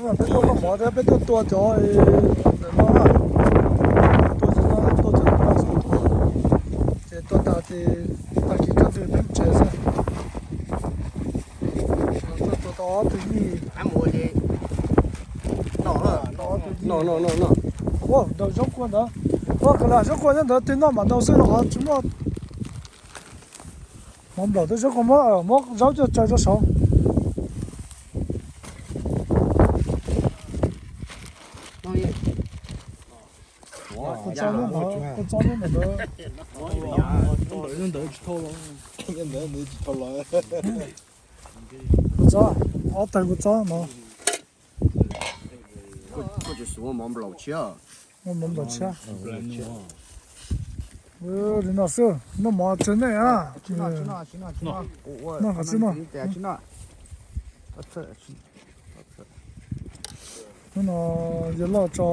Peb tuaj noj mov thiab peb tuaj tua cov ntawm no, tua cov no, tua cov no xwb, ces tua tas ces tag kis kaj ntug peb mus tsev xwb. Tua tau ob tug yij. Ua, ntaus zaub kua ntawd. Ua, kawg lam zaub kua nyob ntawd twg noj mam ntaus xwb los tsis muaj. Mov nplaum tej zaub kua, muab, muab zaub coj tsaws rau saud. Kua txob nyob ntawd, kua txob nyob ntawd. Ntawd tsis thau los. Kua txob, ob tawg kua txob no. Muaj mov nplaum tshiab. Li no xwb, noj mov tsev nej a. Noj qhov tsis noj. Hnub no yawg loj tso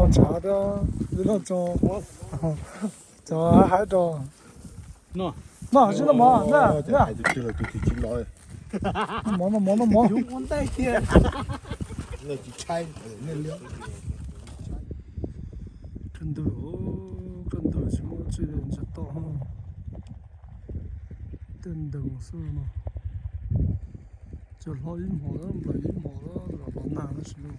ntshav thiab, yawg loj tso cov haib rau. Noj qhov tsis noj mov na. Noj mov, noj mov, noj mov. Kaj ntug, kaj ntug tsis muaj tsi ntsia tau. Tej ntees xwb no. Cov hlob ib hmos, nplaim ib hmos, los nag tab sis no.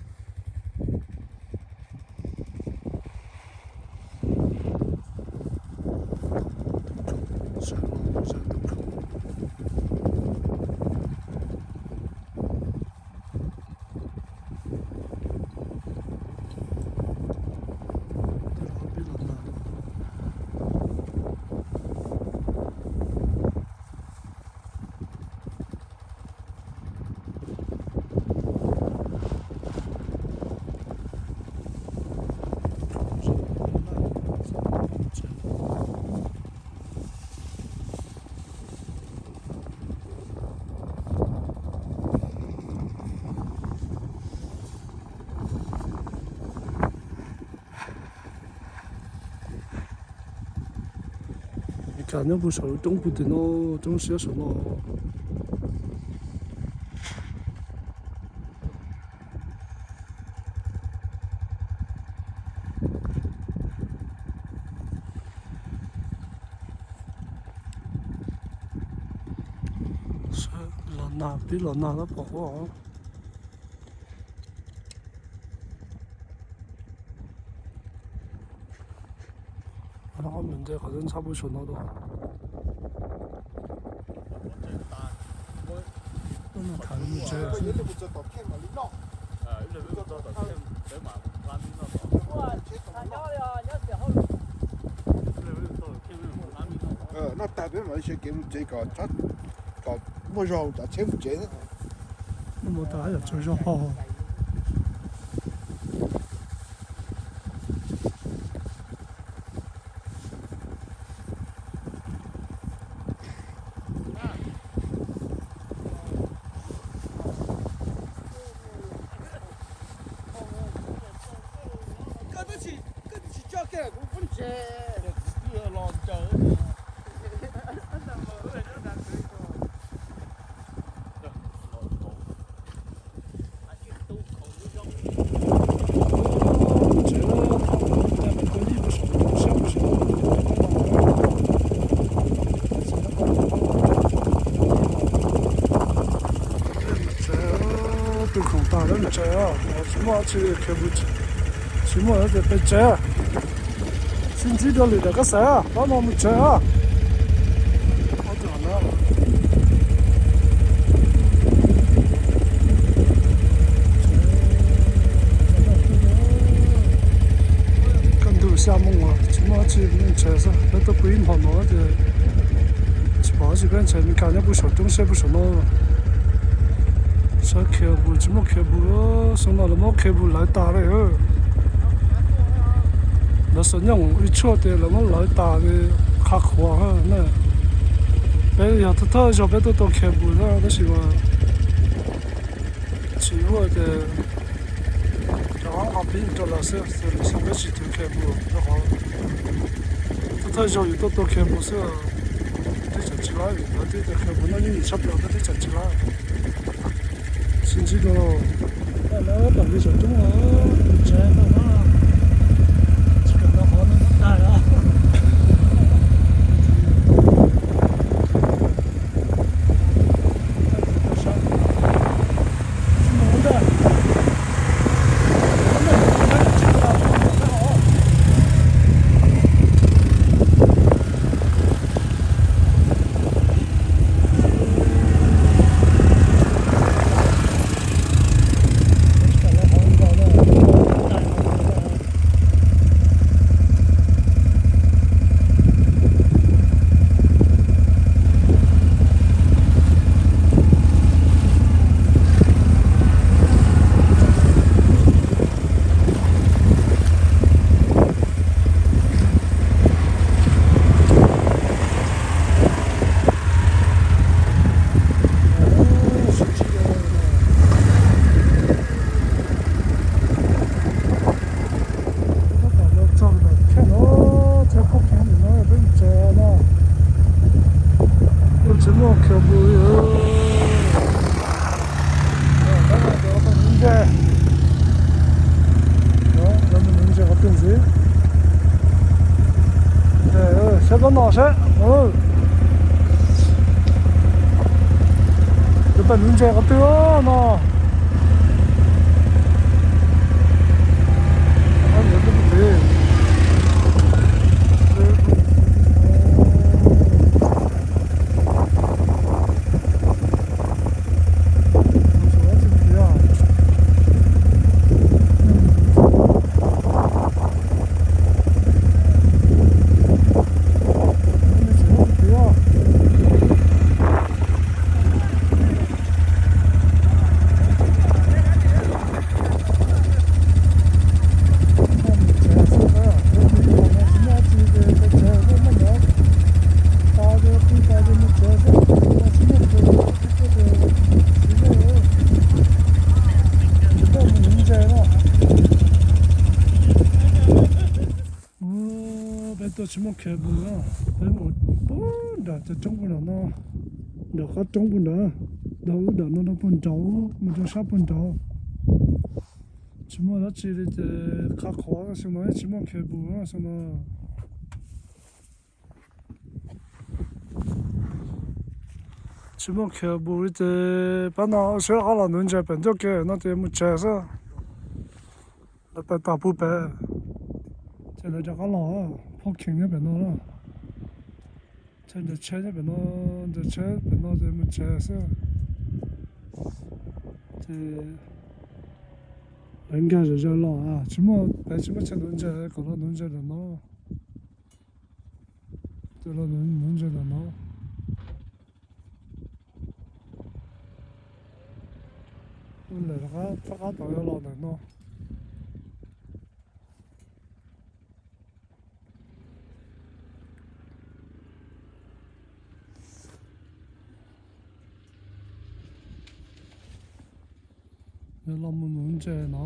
Kas nyob puag saum roob puag tim no, roob siab saum no. Los nag, pib los nag lawm pom huab. Ob mus ntej qhov ntxhab puag saum no dua. Tuaj noj khav mus tsev. Noj tag peb mam li sawv kev mus tsev kom, kom muaj zog tsav tsheb mus tsev. Noj mov tas yam tsaug zog. Tsev, twb khoom tag lawm mus tsev, tsis muaj tsi khiav mus, tsis muaj ces peb tsev. Sib ntsib dua lwm daim kab xav, pab no mus tsev. Kaj ntug xya moo tsis muaj tsi, mus tsev xwb, peb tuaj pw ib hmo no ces tsis pom tsi, peb tsev Meskas nyob puag saum roob siab puag saum no. Saib khiav mus tsis muaj khiav mus, xyoo no lawv muab khiav mus lawv tas lawm. Lawv xav nyob ib tshuaj ces lawv muab lawv tas li, qhov qhuav na. Peb yog thawj thawj zaug peb tuaj tua khiav mus na, tab sis mas tsis ua ces cov qhov pib rau lawv xwb, lwm xyoo peb tsis tuaj khiav mus rau qhov thawj thawj zaug yus tuaj tua khiav mus xwb. Twb tseem tsis laib, lawv twb tua khiav mus noj nyob nim tshaj plaws peb twb tseem tsis laib. Sib ntsib dua. Lawv pom kev saum roob os, tus tsev no na, tsis kam nrog qhov no muab tag os. Tab tom los txog ntawm Kheej no, txog phob kheev ntawm no peb mus tsev no. Kuj tsis muaj khiav mus li. Nuv ntses, nuv ntses qhov twg ntxiv. Saib koj no seb. Yuav pem nuv ntses qhov twg no. Peb tuaj tsis muaj khiav mus na, peb mus puag nram cov roob puag nram no, nram qab roob puag nrad, nram ub nram no rau puag nraud, mus rau sab puag nraud. Tsis muaj dab tsi li ces qab qhov xyoo no tsis muaj khiav mus xyoo no. Tsis muaj khiav mus li ces pab no seb rov qab los nuv ntses pem ncauj ke no ces mus tsev xwb. Lawv pem tom pug pem, ces lawv rov qab los, phob kheev nyob pem no na. Ces nres tsheb nyob pem no, nres tsheb pem no ces mus tsev xwb. Ces lawv nkag zom zaws los, tsis muaj, pem tsis muaj chaw nuv ntses, kom los nuv ntses ntawm no. Ces los nuv ntses ntawm no. Lawv rov qab tom los ntawm no. Yog los mus nuv ntses no.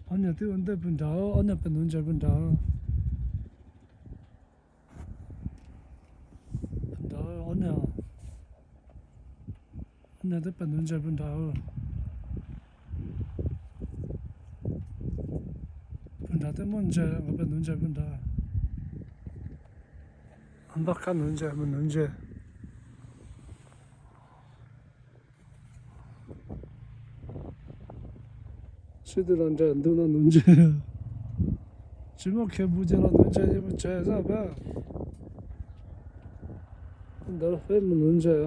Ob niag twb ua ntej puag nrad, ob niag pem nuv ntses puag nrad. Puag nrad ob niag, ob niag twb pem nuv ntses puag nrad. Puag nrad twb muaj ntses, nkawd pem nuv ntses puag nrad. Npaj kab nuv ntses mus nuv ntses. Sib tw los nres ntug no nuv ntses. Tsis muaj khiav mus ces los nuv ntses ces mus tsev xwb peb. Ntawd peb mus nuv ntses.